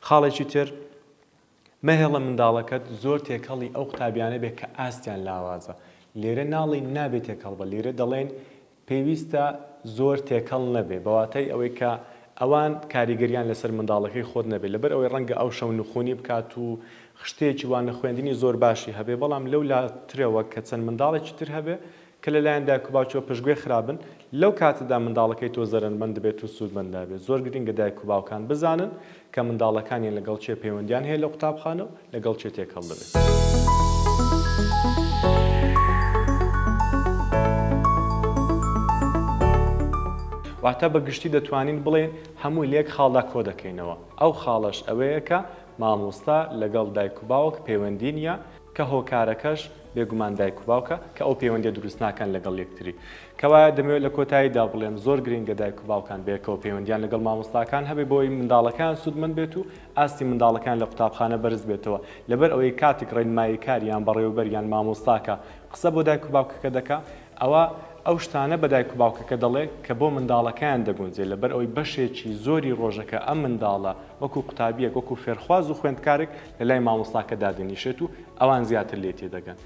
خاڵێکی تر، مەهێڵە منداڵەکەت زۆر تێکەڵی ئەو قوتابیانە بێت کە ئاستیان لاوازە. لێرە ناڵێین نابێت تێکەڵ بێت، لێرە دەڵێین پێویستە زۆر تێکەڵ نەبێت، بە واتای ئەوەی کە ئەوان کاریگەریان لەسەر منداڵەکەی خۆت نەبێت، لەبەر ئەوەی ڕەنگە ئەو شەونخونی بکات و خشتەیەکی وانەخوێندنی زۆر باشی هەبێ، بەڵام لەو لاترەوە کە چەند منداڵێکی تر هەبێ کە لەلایەن دایک و باوکیەوە پشتگوێ خرابن، لەو کاتەدا منداڵەکەی تۆ زەرەرمەند دەبێت و سوودمەند نابێت. زۆر گرنگە دایک و باوکان بزانن کە منداڵەکانیان لەگەڵ کێ پەیوەندیان هەیە لە قوتابخانە و لەگەڵ کێ تێکەڵ دەبێت. واتە بە گشتی دەتوانین بڵێین هەمووی لە یەک خاڵدا کۆدەکەینەوە، ئەو خاڵەش ئەوەیە کە مامۆستا لەگەڵ دایک و باوک پەیوەندی نییە، کە هۆکارەکەش بێگومان دایک و باوکە کە ئەو پەیوەندیە دروست ناکەن لەگەڵ یەکتری. کەوایە دەمەوێت لە کۆتاییدا بڵێم زۆر گرنگە دایک و باوکان بەیەکەوە پەیوەندیان لەگەڵ مامۆستاکان هەبێت بۆ ئەوەی منداڵەکەیان سوودمەند بێت و ئاستی منداڵەکەیان لە قوتابخانە بەرز بێتەوە لەبەر ئەوەی کاتێک ڕێنماییکار یان بەڕێوەبەر یان مامۆستاکە قسە بۆ دایک و باوکەکە دەکا ئەوا ئەو شتانە بە دایک و باوکەکە دەڵێ کە بۆ منداڵەکەیان دەگونجێ لەبەر ئەوەی بەشێکی زۆری ڕۆژەکە ئەم منداڵە وەکو قوتابیەک وەکو فێرخواز و خوێندکارێک لە لای مامۆستاکە دادەنیشێت و ئەوان زیاتر لێی تێدەگەن.